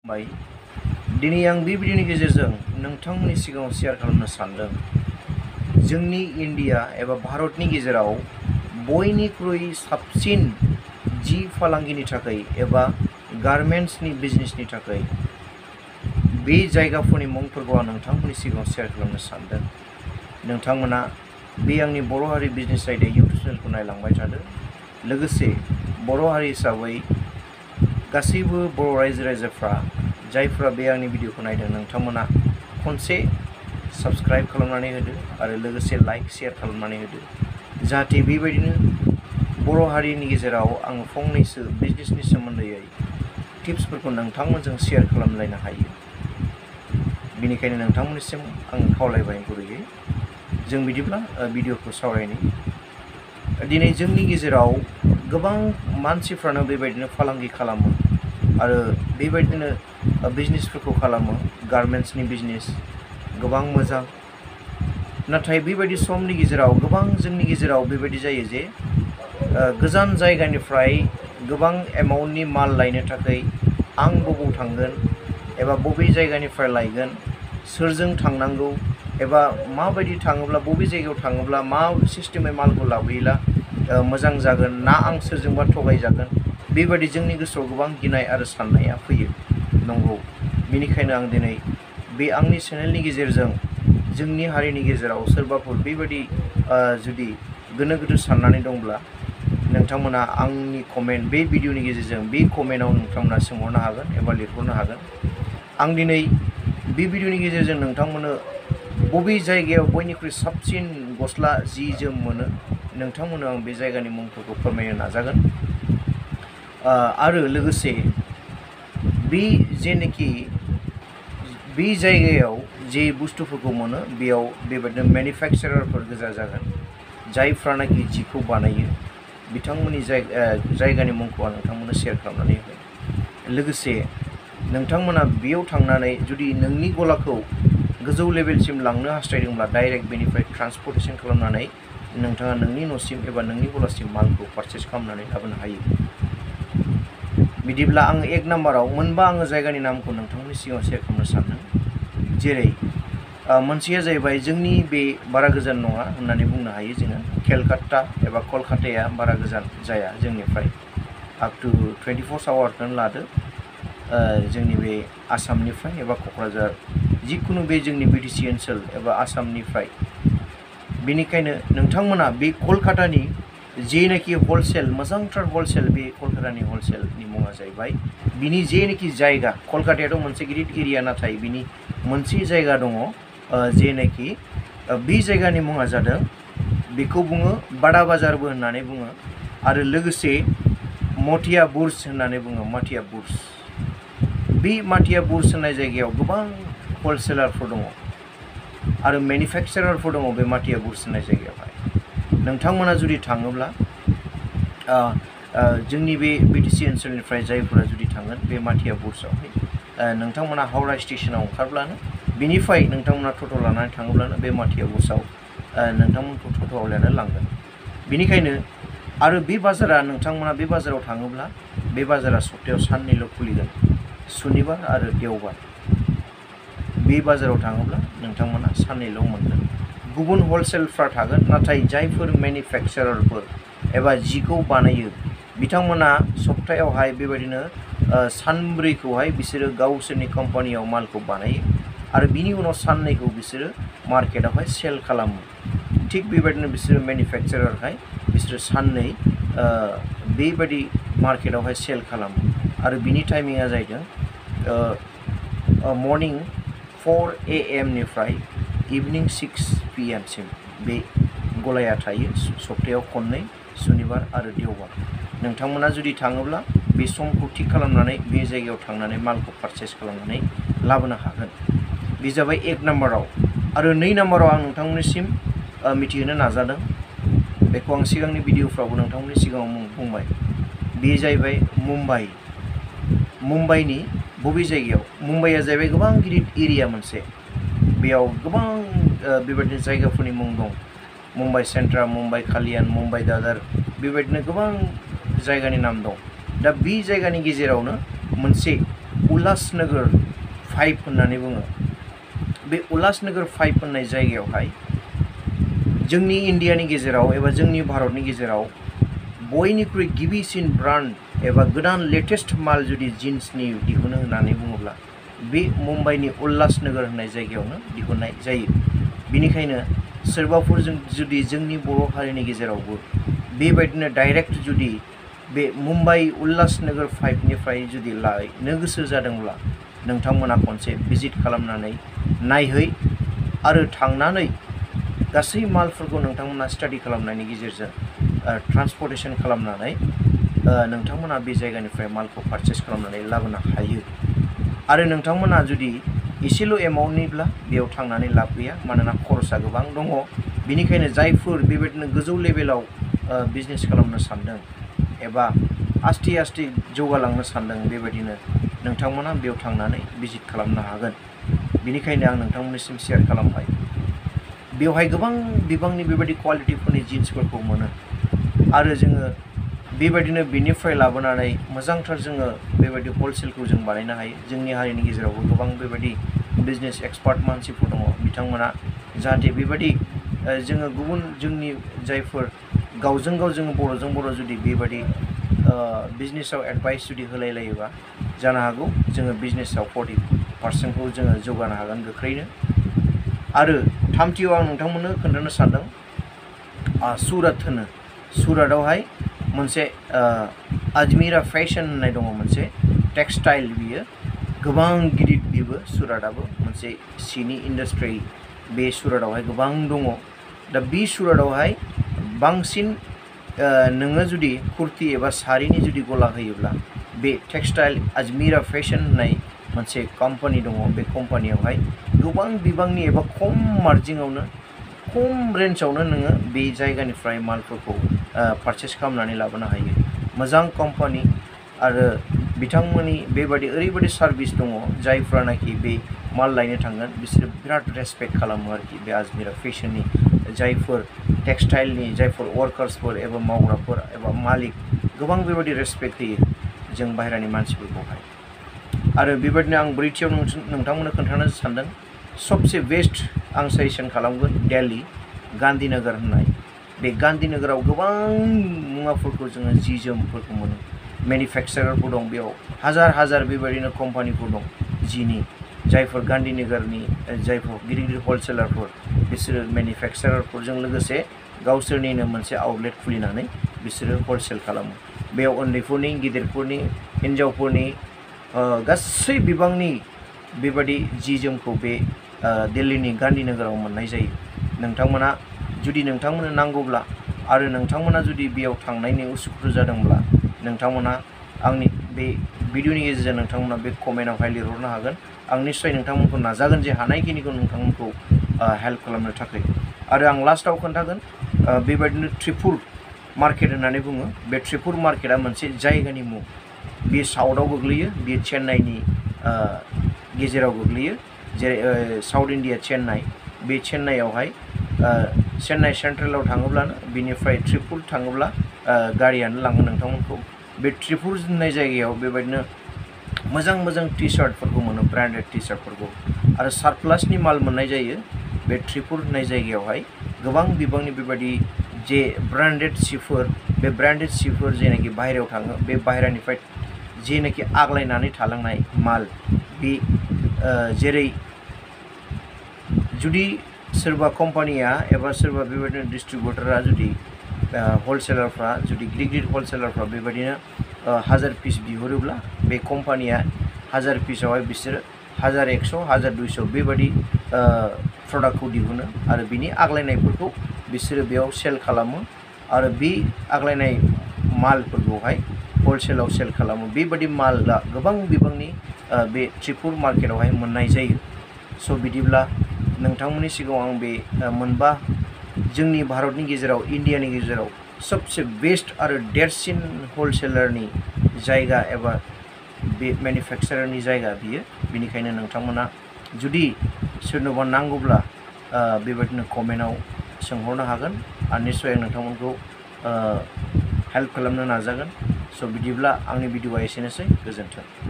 बाय दिनै आं बे भिडिअनि गेजेरजों नोंथांमोननि सिगाङाव शेयार खालामनो सानदों जोंनि इन्डिया एबा भारतनि गेजेराव बयनिख्रुइ साबसिन जि फालांगिनि थाखाय एबा गारमेन्ट्सनि बिजनेसनि थाखाय बे जायगाफोरनि मुंफोरखौ आं नोंथांमोननि सिगाङाव शेयार खालामनो सानदों। नोंथांमोना बे आंनि बर' हारि बिजनेस आयदा इउटुब चेनेलखौ नायलांबाय थादों। लोगोसे बर' हारि हिसाबै गासैबो बर' रायजो राजाफ्रा जायफ्रा बे आंनि भिडिअखौ नायदों नोंथांमोना खनसे साबस्क्राइब खालामनानै होदो आरो लोगोसे लाइक शेयार खालामनानै होदो जाहाथे बेबायदिनो बर' हारिनि गेजेराव आङो फंनैसो बिजनेसनि सोमोन्दै टिप्सफोरखौ नोंथांमोनजों शेयार खालामलायनो हायो। बेनिखायनो नोंथांमोननिसिम आं खावलायबाय गुरैयै जों बिदिब्ला भिडिअखौ सावरायनि। दिनै जोंनि गेजेराव गोबां मानसिफ्रानो बेबायदिनो फालांगि खालामो आरो बेबायदिनो बिजनेसफोरखौ खालामो। गारमेन्ट्सनि बिजनेस गोबां मोजां, नाथाय बेबायदि समनि गेजेराव गोबां जोंनि गेजेराव बेबायदि जायो जे गोजान जायगानिफ्राय गोबां एमाउन्टनि माल लायनो थाखाय आं बबाव थांगोन एबा बबे जायगानिफ्राय लायगोन, सोरजों थांनांगौ एबा माबायदि थाङोब्ला बबे जायगायाव थाङोब्ला मा सिस्टेमै मालखौ लाबोयोला मोजां जागोन ना आं सोरजोंबा थगायजागोन, बेबायदि जोंनि गोसोआव गोबां गिनाय आरो साननाया फैयो। नंगौ, बेनिखायनो आं दिनै बे आंनि चेनेलनि गेजेरजों जोंनि हारिनि गेजेराव सोरबाफोर बेबायदि जुदि गोनो गोथो साननानै दंब्ला नोंथांमोना आंनि कमेन्ट बे भिडिअनि गेजेरजों बे कमेन्टआव नोंथांमोना सोंहरनो हागोन एबा लिरहरनो हागोन। आं दिनै बे भिडिअनि गेजेरजों नोंथांमोननो बबे जायगायाव बयनिख्रुइ साबसिन गस्ला जि जोम मोनो नोंथांमोननो आं बे जायगानि मुंफोरखौ फोरमायनो नाजागोन। आरो लोगोसे बे जेनोखि बे जायगायाव जे बुस्थुफोरखौ मोनो बेयाव बेबायदिनो मेनुफेक्सारारफोर गोजा जागोन जायफ्रानाखि जिखौ बानायो बिथांमोननि जायगानि मुंखौ आं नोंथांमोननो शेयार खालामनानै होगोन। लोगोसे नोंथांमोना बेयाव थांनानै जुदि नोंनि गलाखौ गोजौ लेभेलसिम लांनो हास्थायदोंब्ला डाइरेक्ट बेनिफ्राय ट्रान्सपर्टेसन खालामनानै नोंथाङा नोंनि न'सिम एबा नोंनि गलासिम मालखौ पारचेस खालामनानै लाबोनो हायो। बिदिब्ला आङो एक नाम्बाराव मोनबा आङो जायगानि नामखौ नोंथांमोननि सिगाङाव शेयार खालामनो सानदों। जेरै मोनसेया जाहैबाय जोंनि बे बारा गोजान नङा होननानै बुंनो हायो जोङो, केलकाता एबा कलकाताया बारा गोजान जाया जोंनिफ्राय, आप टु 24 आवार्सखौनो लादो जोंनि बे आसामनिफ्राय एबा क'क्राझार जिखुनु बे जोंनि बिटिसि ओनसोल एबा आसामनिफ्राय। बेनिखायनो नोंथांमोना बे कलकातानि जेनाखि हलसेल मोजांथार हलसेल, बे कलकातानि हलसेलनि मुङा जाहैबाय बिनि जेनाखि जायगा, कलकातायाथ' मोनसे गिदिर एरिया, नाथाय बिनि मोनसे जायगा दङ जेनाखि बे जायगानि मुङा जादों, बेखौ बुङो बादा बाजारबो होननानै बुङो आरो लोगोसे मटिया बुर्ज होननानै बुङो, माटिया बुर्ज। बे माटिया बुर्ज होननाय जायगायाव गोबां हलसेलारफोर दङ आरो मेनुफेक्सारारफोर दङ बे माटिया बुर्ज होननाय जायगायावहाय। नोंथांमोना जुदि थाङोब्ला जोंनि बे बिटिसि ओनसोलनिफ्राय जायफोरा जुदि थांगोन बे माटिया बुर्जआवहाय नोंथांमोना हावड़ा स्टेसनाव ओंखारब्लानो बेनिफ्राय नोंथांमोना टट' लानानै थाङोब्लानो बे माटिया बुर्जआव नोंथांमोनखौ टट'आव लानानै लांगोन। बेनिखायनो आरो बे बाजारा नोंथांमोना बे बाजाराव थाङोब्ला बे बाजारा सप्तायाव साननैल' खुलिगोन, सुनिबार आरो देवबार। बे बाजाराव थाङोब्ला नोंथांमोना साननैल' मोनगोन। गुबुन हलसेलफ्रा थागोन, नाथाय जायफोर मेनुफेक्सारारफोर एबा जिखौ बानायो बिथांमोना सप्तायावहाय बेबायदिनो सानब्रैखौहाय बिसोरो गावसोरनि कम्पानियाव मालखौ बानायो आरो बिनि उनाव साननैखौ बिसोरो मार्केटावहाय सेल खालामो। थिग बेबायदिनो बिसोरो मेनुफेक्सारारहाय बिसोरो साननै बेबायदि मार्केटावहाय सेल खालामो आरो बिनि टाइमिंआ जाहैदों मर्निं 4 AM निफ्राय इभिनिं 6 PM सिम बे गलाया थायो, सप्तायाव खननै, सुनिबार आरो देवबार। नोंथांमोना जुदि थाङोब्ला बे समखौ थिग खालामनानै बे जायगायाव थांनानै मालखौ पारचेस खालामनानै लाबोनो हागोन। बे जाबाय एक नाम्बाराव। आरो नै नाम्बाराव आं नोंथांमोननिसिम मिथिहोनो नाजादों, बेखौ आं सिगांनि भिडिअफ्रावबो नोंथांमोननि सिगाङाव बुंबाय, बे जाहैबाय मुम्बाइ। मुम्बाइनि बबे जायगायाव? मुम्बाइआ जाहैबाय गोबां गिदिर एरिया मोनसे, बेयाव गोबां बेबायदिनो जायगाफोरनि मुं दं। मुम्बाइ सेन्ट्रा, मुम्बाइ कालियान, मुम्बाइ दादर, बेबायदिनो गोबां जायगानि नाम दं। दा बे जायगानि गेजेरावनो मोनसे उल्लासनगर 5 होननानै बुङो। बे उल्लासनगर 5 होननाय जायगायावहाय जोंनि इण्डियानि गेजेराव एबा जोंनि भारतनि गेजेराव बयनिख्रुइ गिबिसिन ब्रान्ड एबा गोदान लेटेस्ट माल जुदि जिन्सनि दिहुनो होननानै बुङोब्ला बे मुम्बाइनि उल्लासनगर होननाय जायगायावनो दिहुननाय जायो। बेनिखायनो सोरबाफोर जुदि जोंनि बर' हारिनि गेजेरावबो बेबायदिनो डाइरेक्ट जुदि बे मुम्बाइ उल्लासनगर 5निफ्राय जुदि लायनो गोसो जादोंब्ला नोंथांमोना खनसे भिजिट खालामनानै नायहै आरो थांनानै गासै मालफोरखौ नोंथांमोना स्टाडि खालामनायनि गेजेरजों ट्रान्सपर्टेसन खालामनानै नोंथांमोना बे जायगानिफ्राय मालखौ पारचेस खालामनानै लाबोनो हायो। आरो नोंथांमोना जुदि एसेल' एमाउन्टनिब्ला बेयाव थांनानै लाब गैया, मानोना खरसा गोबां दङ। बेनिखायनो जायफोर बेबायदिनो गोजौ लेभेलाव बिजनेस खालामनो सानदों एबा आस्थे आस्थे जौगालांनो सानदों, बेबायदिनो नोंथांमोना बेयाव थांनानै भिजिट खालामनो हागोन। बेनिखायनो आं नोंथांमोननिसिम शेयार खालामबाय। बेवहाय गोबां बिबांनि बेबायदि क्वालिटिफोरनि जिन्सफोरखौ मोनो आरो जोङो बेबायदिनो बेनिफ्राय लाबोनानै मोजांथार जोङो बेबायदि हलसेलखौ जों बानायनो हायो। जोंनि हारिनि गेजेरावबो गोबां बेबायदि बिजनेस एक्सपार्ट मानसिफोर दङ। बिथांमोना जाहाथे बेबायदि जोङो गुबुन जोंनि जायफोर गावजों गाव जोङो बर'जों बर' जुदि बेबायदि बिजनेसाव एडभाइस जुदि होलायलायोबा जानो हागौ जोङो बिजनेसाव 40% जोङो जौगानो हागोन गोख्रैनो। आरो थामथियाव आं नोंथांमोननो खोन्थानो सानदों सुरात होनो। सुरातआवहाय मोनसे आजमिरा फेशन होननाय दङ, मोनसे टेक्सटाइल, बियो गोबां गिदिर, बेबो सुरातआबो मोनसे सिनि इन्डास्ट्रि बे सुरातआवहाय गोबां दङ। दा बे सुरातआवहाय बांसिन नोङो जुदि कुर्ति एबा सारिनि जुदि गला होयोब्ला बे टेक्सटाइल आजमिरा फेशन होननाय मोनसे कम्पानि दङ। बे कम्पानियावहाय गोबां बिबांनि एबा खम मार्जिनावनो खम रेन्जआवनो नोङो बे जायगानिफ्राय मालफोरखौ पारचेस खालामनानै लाबोनो हायो। मोजां कम्पानि आरो बिथांमोननि बेबायदि ओरैबायदि सार्भिस दङ, जायफ्रानाखि बे माल लायनो थांगोन बिसोरो बिराद रेसपेक्ट खालामो आरोखि। बे आजमिरा फेशननि जायफोर टेक्सटाइलनि जायफोर वार्कार्सफोर एबा मावग्राफोर एबा मालिक, गोबां बेबायदि रेसपेक्ट होयो जों बाहेरानि मानसिफोरखौहाय। आरो बेबायदिनो आं ब्रैथियाव नोंथांमोननो खोन्थानो सानदों सबसे बेस्ट आं साजेसन खालामगोन दिल्ली गान्धीनगर होननाय। बे गान्धीनगराव गोबां मुवाफोरखौ जोङो जि जोमफोरखौ मोनो। मेनुफेक्सारारफोर दं, बेयाव हाजार हाजार बेबायदिनो कम्पानिफोर दं जिनि, जायफोर गान्धीनगरनि जायफोर गिदिर गिदिर हलसेलारफोर, बिसोरो मेनुफेक्सारारफोरजों लोगोसे गावसोरनिनो मोनसे आउटलेट खुलिनानै बिसोरो हलसेल खालामो। बेयाव उन्दैफोरनि, गिदिरफोरनि, हिन्जावफोरनि गासै बिबांनि बेबायदि जि जोमखौ बे दिल्लीनि गान्धीनगराव मोननाय जायो। नोंथांमोना जुदि नोंथांमोननो नांगौब्ला आरो नोंथांमोना जुदि बेयाव थांनायनि उसुखुथु जादोंब्ला नोंथांमोना आंनि बे भिडिअनि गेजेरजों नोंथांमोना बे कमेन्टआवहाय लिरहरनो हागोन। आं निस्सय नोंथांमोनखौ नाजागोन जे हानायखिनिखौ नोंथांमोनखौ हेल्प खालामनो थाखाय। आरो आं लास्टआव खोन्थागोन बेबायदिनो त्रिपुर मार्केट होननानै बुङो। बे त्रिपुर मार्केटआ मोनसे जायगानि मुं। बे साउथआव गोग्लैयो, बेयो चेन्नाइनि गेजेराव गोग्लैयो, जेरै साउथ इण्डिया चेन्नाइ। बे चेन्नाइआवहाय चेन्नाइ सेन्ट्रेलाव थाङोब्लानो बेनिफ्राय त्रिपुर थाङोब्ला गारियानो लाङो नोंथांमोनखौ। बे त्रिपुर होननाय जायगायाव बेबायदिनो मोजां मोजां टि सार्टफोरखौ मोनो, ब्रान्डेड टि सार्टफोरखौ, आरो सारप्लासनि माल मोननाय जायो। बे त्रिपुर होननाय जायगायावहाय गोबां बिबांनि बेबायदि जे ब्रान्डेड सिफोर, बे ब्रान्डेड सिफोर जेनाखि बाहेरायाव थाङो, बे बाहेरानिफ्राय जेनाखि आग्लायनानै थालांनाय माल, बे जेरै जुदि सोरबा कम्पानिया एबा सोरबा बेबायदिनो डिस्ट्रिबिउटरा जुदि हलसेलारफ्रा जुदि गिदिर गिदिर हलसेलारफ्रा बेबायदिनो 1000 पिस बिहरोब्ला बे कम्पानिया 1000 पिसावहाय बिसोरो 1100, 1200 बेबायदि प्रडाक्टखौ दिहुनो आरो बिनि आग्लायनायफोरखौ बिसोरो बेयाव सेल खालामो आरो बे आग्लायनाय मालफोरखौहाय हलसेलाव सेल खालामो। बेबायदि मालआ गोबां बिबांनि बे त्रिपुर मार्केटावहाय मोननाय जायो। स' बिदिब्ला नोंथांमोननि सिगाङाव आं बे मोनबा जोंनि भारतनि गेजेराव, इण्डियानि गेजेराव सबसे बेस्ट आरो देरसिन हलसेलारनि जायगा एबा बे मेनुफेक्सारारनि जायगा बियो। बेनिखायनो नोंथांमोना जुदि सोरनोबा नांगौब्ला बेबायदिनो कमेन्टआव सोंहरनो हागोन आरो निस्सय आं नोंथांमोनखौ हेल्प खालामनो नाजागोन। स' बिदिब्ला आंनि भिडिअआ एसेनोसै। गोजोन्थों।